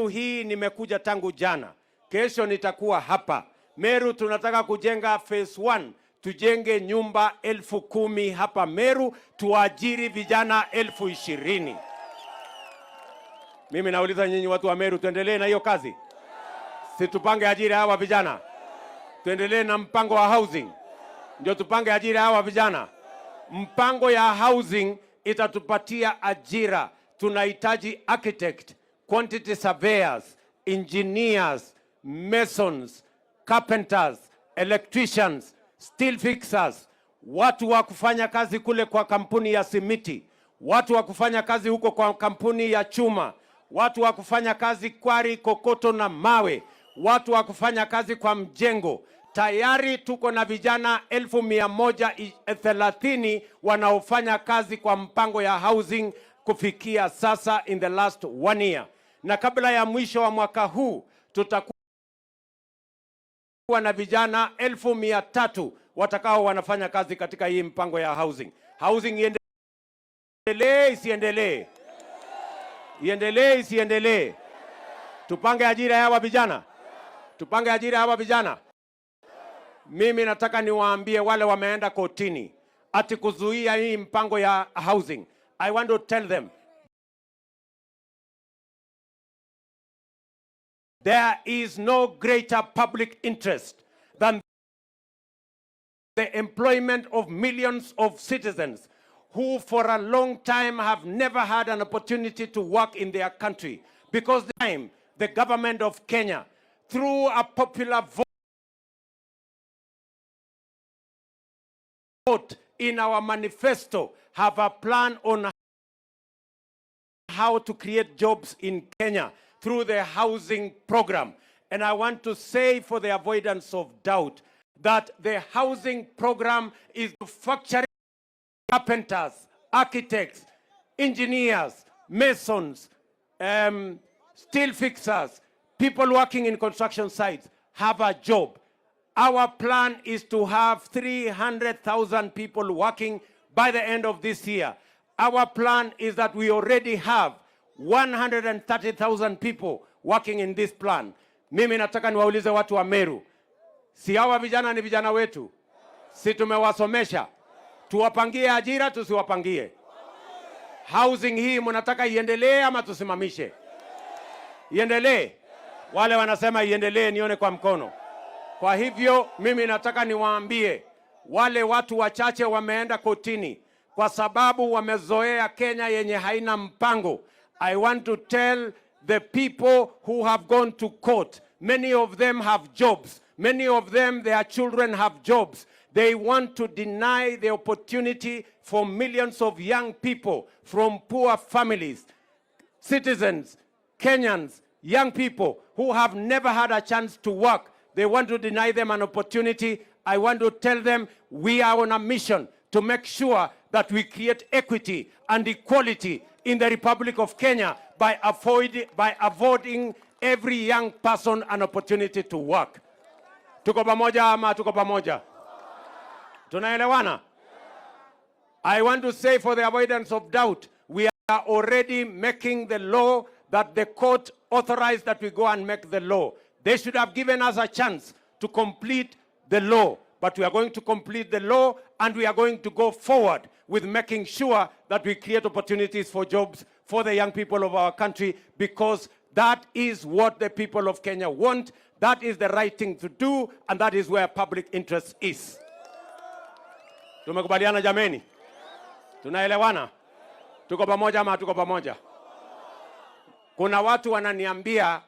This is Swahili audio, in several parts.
Hii nimekuja tangu jana, kesho nitakuwa hapa Meru. Tunataka kujenga phase 1, tujenge nyumba 10,000 hapa Meru, tuajiri vijana 20,000. Mimi nauliza nyinyi watu wa Meru, tuendelee na hiyo kazi? Si tupange ajira hawa vijana? Tuendelee na mpango wa housing, ndio tupange ajira hawa vijana. Mpango ya housing itatupatia ajira. Tunahitaji architect, quantity surveyors, engineers, masons, carpenters, electricians, steel fixers, watu wa kufanya kazi kule kwa kampuni ya simiti, watu wa kufanya kazi huko kwa kampuni ya chuma, watu wa kufanya kazi quarry, kokoto na mawe, watu wa kufanya kazi kwa mjengo. Tayari tuko na vijana 130,000 wanaofanya kazi kwa mpango ya housing kufikia sasa in the last one year, na kabla ya mwisho wa mwaka huu tutakuwa na vijana 300,000 watakao wanafanya kazi katika hii mpango ya housing. Housing iendelee isiendelee? Iendelee isiendelee? Tupange ajira ya hawa vijana, tupange ajira ya hawa vijana. Mimi nataka niwaambie wale wameenda kotini ati kuzuia hii mpango ya housing. I want to tell them there is no greater public interest than the employment of millions of citizens who for a long time have never had an opportunity to work in their country, because the time the government of Kenya, through a popular vote in our manifesto, have a plan on how to create jobs in Kenya through the housing program. And I want to say, for the avoidance of doubt, that the housing program is manufacturing, carpenters, architects, engineers, masons, steel fixers, people working in construction sites have a job. Our plan is to have 300,000 people working by the end of this year. Our plan is that we already have 130,000 people working in this plan. Mimi nataka niwaulize watu wa Meru, si hawa vijana ni vijana wetu? Si tumewasomesha? Tuwapangie ajira, tusiwapangie? Housing hii mnataka iendelee ama tusimamishe? Iendelee? Wale wanasema iendelee, nione kwa mkono. Kwa hivyo mimi nataka niwaambie wale watu wachache wameenda kotini kwa sababu wamezoea Kenya yenye haina mpango. I want to tell the people who have gone to court, many of them have jobs, many of them, their children have jobs. They want to deny the opportunity for millions of young people from poor families, citizens, Kenyans, young people who have never had a chance to work. They want to deny them an opportunity. I want to tell them we are on a mission to make sure that we create equity and equality in the Republic of Kenya by affording every young person an opportunity to work. Tuko pamoja ama tuko pamoja? Tunaelewana? I want to say, for the avoidance of doubt, we are already making the law that the court authorized that we go and make the law. They should have given us a chance to complete the law. But we are going to complete the law and we are going to go forward with making sure that we create opportunities for jobs for the young people of our country, because that is what the people of Kenya want. That is the right thing to do, and that is where public interest is. Tumekubaliana jameni? Tunaelewana? Tuko pamoja ama hatuko pamoja? Kuna watu wananiambia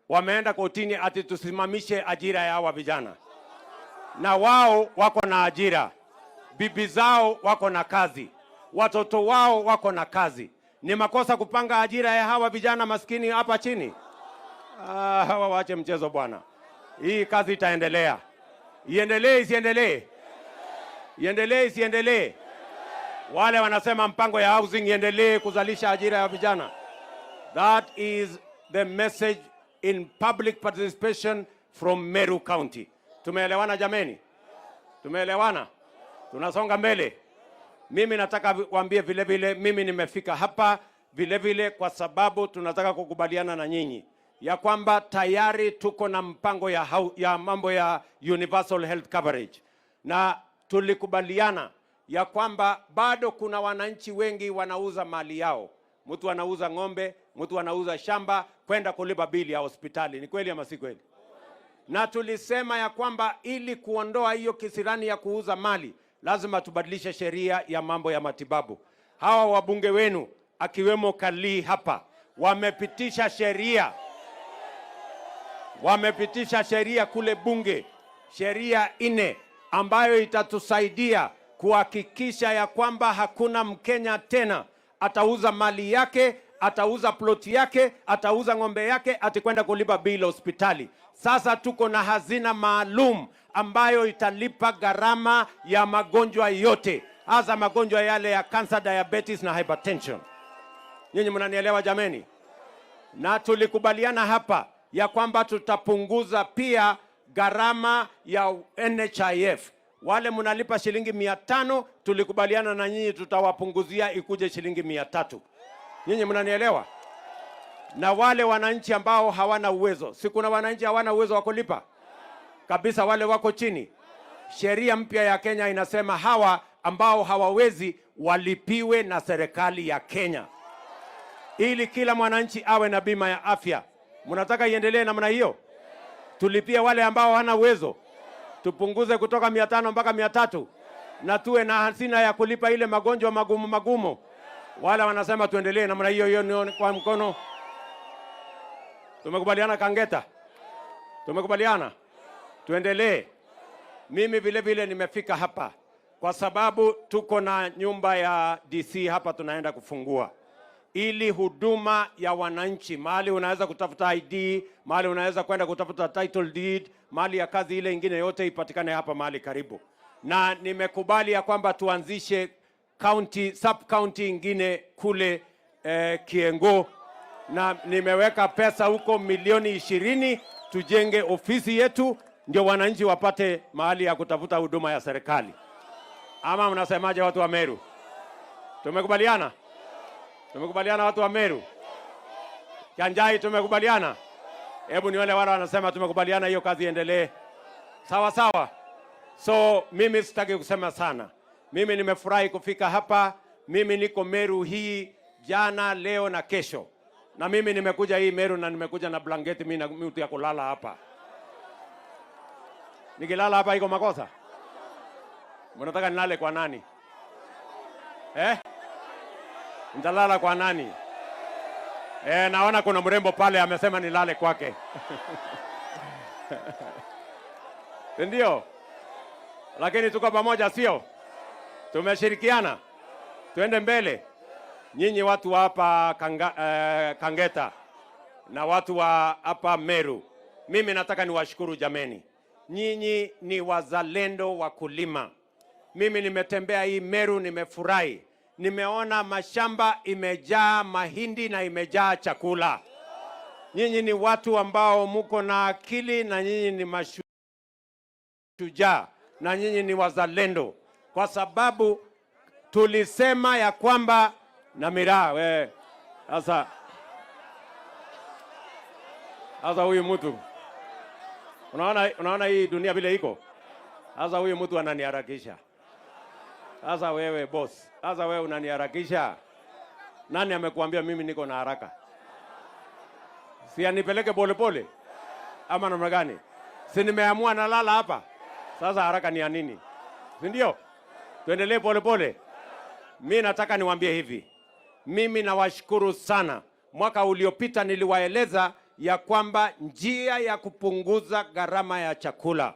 wameenda kotini ati tusimamishe ajira ya hawa vijana, na wao wako na ajira, bibi zao wako na kazi, watoto wao wako na kazi. Ni makosa kupanga ajira ya hawa vijana maskini hapa chini? Ah, hawa waache mchezo bwana. Hii kazi itaendelea. Iendelee isiendelee? Iendelee isiendelee? Wale wanasema mpango ya housing iendelee kuzalisha ajira ya vijana. That is the message in public participation from Meru County. Tumeelewana jameni? Tumeelewana? Tunasonga mbele. Mimi nataka waambie vile vile, mimi nimefika hapa vile vile kwa sababu tunataka kukubaliana na nyinyi. ya kwamba tayari tuko na mpango ya mambo ya universal health coverage, na tulikubaliana ya kwamba bado kuna wananchi wengi wanauza mali yao. Mtu anauza ng'ombe, mtu anauza shamba kwenda kulipa bili ya hospitali. Ni kweli ama si kweli? Na tulisema ya kwamba ili kuondoa hiyo kisirani ya kuuza mali lazima tubadilishe sheria ya mambo ya matibabu. Hawa wabunge wenu akiwemo Kalii hapa wamepitisha sheria kule bunge, sheria 4 ambayo itatusaidia kuhakikisha ya kwamba hakuna Mkenya tena atauza mali yake, atauza ploti yake, atauza ng'ombe yake ati kwenda kulipa bili hospitali. Sasa tuko na hazina maalum ambayo italipa gharama ya magonjwa yote, hasa magonjwa yale ya cancer, diabetes na hypertension. Nyinyi mnanielewa, jameni? Na tulikubaliana hapa ya kwamba tutapunguza pia gharama ya NHIF. Wale mnalipa shilingi 500, tulikubaliana na nyinyi tutawapunguzia ikuje shilingi 300. Nyinyi mnanielewa? Na wale wananchi ambao hawana uwezo, si kuna wananchi hawana uwezo wa kulipa kabisa, wale wako chini. Sheria mpya ya Kenya inasema hawa ambao hawawezi walipiwe na serikali ya Kenya ili kila mwananchi awe na bima ya afya. Mnataka iendelee namna hiyo? Tulipie wale ambao hawana uwezo, tupunguze kutoka 500 mpaka 300, na tuwe na hazina ya kulipa ile magonjwa magumu magumu. Wale wanasema tuendelee namna hiyo hiyo, nione kwa mkono. Tumekubaliana Kangeta? Tumekubaliana tuendelee. Mimi vile vile nimefika hapa kwa sababu tuko na nyumba ya DC hapa tunaenda kufungua ili huduma ya wananchi, mahali unaweza kutafuta ID, mahali unaweza kwenda kutafuta title deed, mahali ya kazi ile ingine yote ipatikane hapa mahali karibu. Na nimekubali ya kwamba tuanzishe county, sub county ingine kule Kiengo, na nimeweka pesa huko milioni 20 tujenge ofisi yetu, ndio wananchi wapate mahali ya kutafuta huduma ya serikali. Ama mnasemaje, watu wa Meru? Tumekubaliana? Tumekubaliana, watu wa Meru? Kianjai, tumekubaliana? Hebu nione wale wanasema tumekubaliana, hiyo kazi iendelee. Sawa sawa. So mimi sitaki kusema sana. Mimi nimefurahi kufika hapa. Mimi niko Meru hii jana, leo na kesho, na mimi nimekuja hii Meru na nimekuja na blanketi mimi na mtu ya kulala hapa. Nikilala hapa iko makosa? Mnataka nilale kwa nani? Eh? Nitalala kwa nani? Eh, naona kuna mrembo pale amesema nilale kwake. Ndio? Lakini tuko pamoja, sio? Tumeshirikiana. Tuende mbele. Nyinyi watu wa hapa Kangeta na watu wa hapa Meru, mimi nataka niwashukuru, jameni. Nyinyi ni wazalendo wa kulima. Mimi nimetembea hii Meru, nimefurahi. Nimeona mashamba imejaa mahindi na imejaa chakula. Nyinyi ni watu ambao muko na akili na nyinyi ni mashujaa na nyinyi ni wazalendo, kwa sababu tulisema ya kwamba na miraa we sasa huyu mtu, unaona hii dunia vile iko sasa, huyu mtu ananiharakisha. Sasa wewe boss, sasa wewe unaniharakisha. Nani amekuambia mimi niko na haraka? Si anipeleke pole pole ama namna gani? Si nimeamua nalala hapa. Sasa haraka ni ya nini? Si ndio? Tuendelee pole pole. Mi nataka niwaambie hivi, mimi nawashukuru sana. Mwaka uliopita niliwaeleza ya kwamba njia ya kupunguza gharama ya chakula,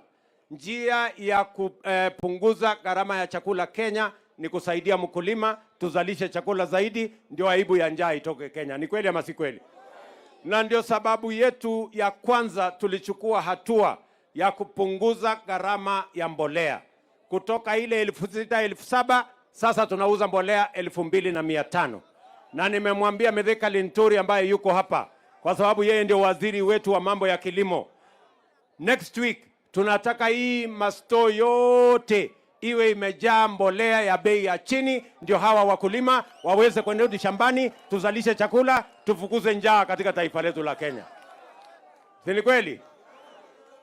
njia ya kupunguza gharama ya chakula Kenya ni kusaidia mkulima tuzalishe chakula zaidi, ndio aibu ya njaa itoke Kenya. Ni kweli ama si kweli? Na ndio sababu yetu ya kwanza tulichukua hatua ya kupunguza gharama ya mbolea kutoka ile 6,000, 7,000, sasa tunauza mbolea 2,500. Na nimemwambia Mithika Linturi ambaye yuko hapa, kwa sababu yeye ndio waziri wetu wa mambo ya kilimo, next week tunataka hii masto yote iwe imejaa mbolea ya bei ya chini, ndio hawa wakulima waweze kwenda shambani, tuzalishe chakula, tufukuze njaa katika taifa letu la Kenya. Si ni kweli?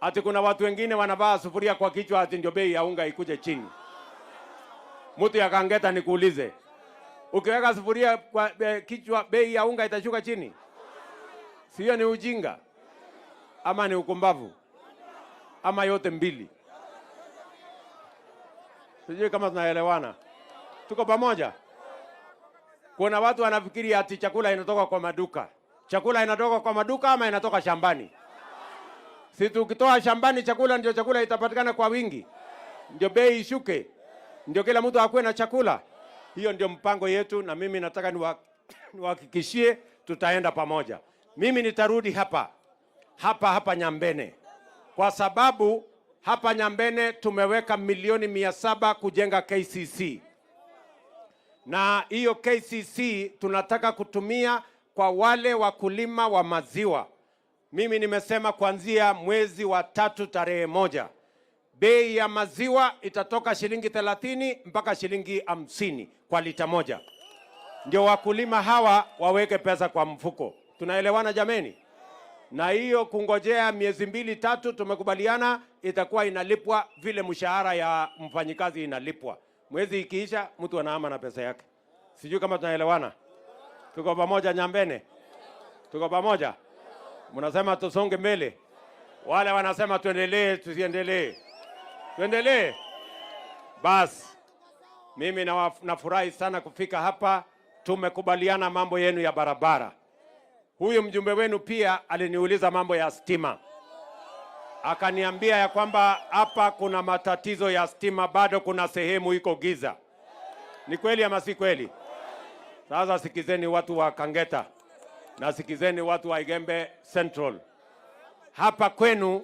Ati kuna watu wengine wanavaa sufuria kwa kichwa ati ndio bei ya unga ikuje chini. Mtu ya Kangeta, nikuulize, ukiweka sufuria kwa kichwa, bei ya unga itashuka chini? Sio ni ujinga ama ni ukumbavu ama yote mbili? Sijui kama tunaelewana. Tuko pamoja? Kuna watu wanafikiri ati chakula inatoka kwa maduka. Chakula inatoka kwa maduka ama inatoka shambani? Si tukitoa shambani chakula ndio chakula itapatikana kwa wingi, ndio bei ishuke, ndio kila mtu akuwe na chakula. Hiyo ndio mpango yetu, na mimi nataka niwahakikishie tutaenda pamoja. Mimi nitarudi hapa hapa hapa Nyambene, kwa sababu hapa Nyambene tumeweka milioni 700 kujenga KCC, na hiyo KCC tunataka kutumia kwa wale wakulima wa maziwa. Mimi nimesema kuanzia mwezi wa tatu tarehe 1 bei ya maziwa itatoka shilingi 30 mpaka shilingi 50 kwa lita moja, ndio wakulima hawa waweke pesa kwa mfuko. Tunaelewana jameni? Na hiyo kungojea miezi mbili tatu, tumekubaliana itakuwa inalipwa vile mshahara ya mfanyikazi inalipwa. Mwezi ikiisha, mtu anahama na pesa yake. Sijui kama tunaelewana. Tuko pamoja Nyambene? Tuko pamoja? Mnasema tusonge mbele, wale wanasema tuendelee, tusiendelee? Tuendelee. Basi mimi nafurahi sana kufika hapa. Tumekubaliana mambo yenu ya barabara. Huyu mjumbe wenu pia aliniuliza mambo ya stima, akaniambia ya kwamba hapa kuna matatizo ya stima, bado kuna sehemu iko giza. Ni kweli ama si kweli? Sasa sikizeni watu wa Kangeta na sikizeni watu wa Igembe Central. Hapa kwenu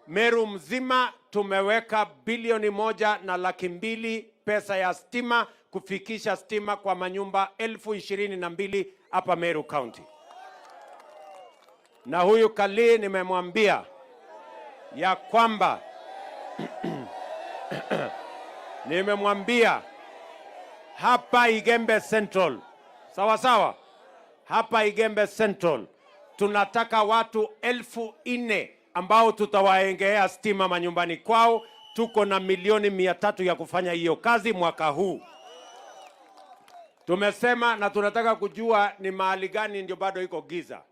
Meru mzima tumeweka 1,200,000 pesa ya stima kufikisha stima kwa manyumba 22,000 hapa Meru County. Na huyu Kali nimemwambia ya kwamba nimemwambia hapa Igembe Central, sawa sawa, hapa Igembe Central tunataka watu 4,000 ambao tutawaengea stima manyumbani kwao. Tuko na milioni 300 ya kufanya hiyo kazi mwaka huu. Tumesema na tunataka kujua ni mahali gani ndio bado iko giza,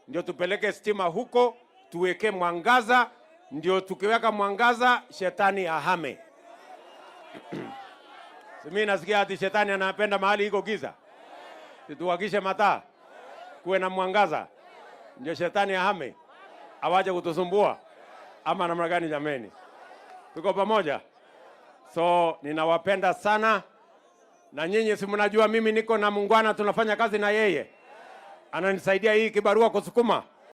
ndio tupeleke stima huko, tuweke mwangaza, ndio tukiweka mwangaza shetani ahame. Si mimi nasikia ati shetani anapenda mahali iko giza. Tuwakishe mataa, kuwe na mwangaza, ndio shetani ahame, awache kutusumbua, ama namna gani? Jameni, tuko pamoja? So ninawapenda sana, na nyinyi si mnajua mimi niko na muungwana, tunafanya kazi na yeye, ananisaidia hii kibarua kusukuma.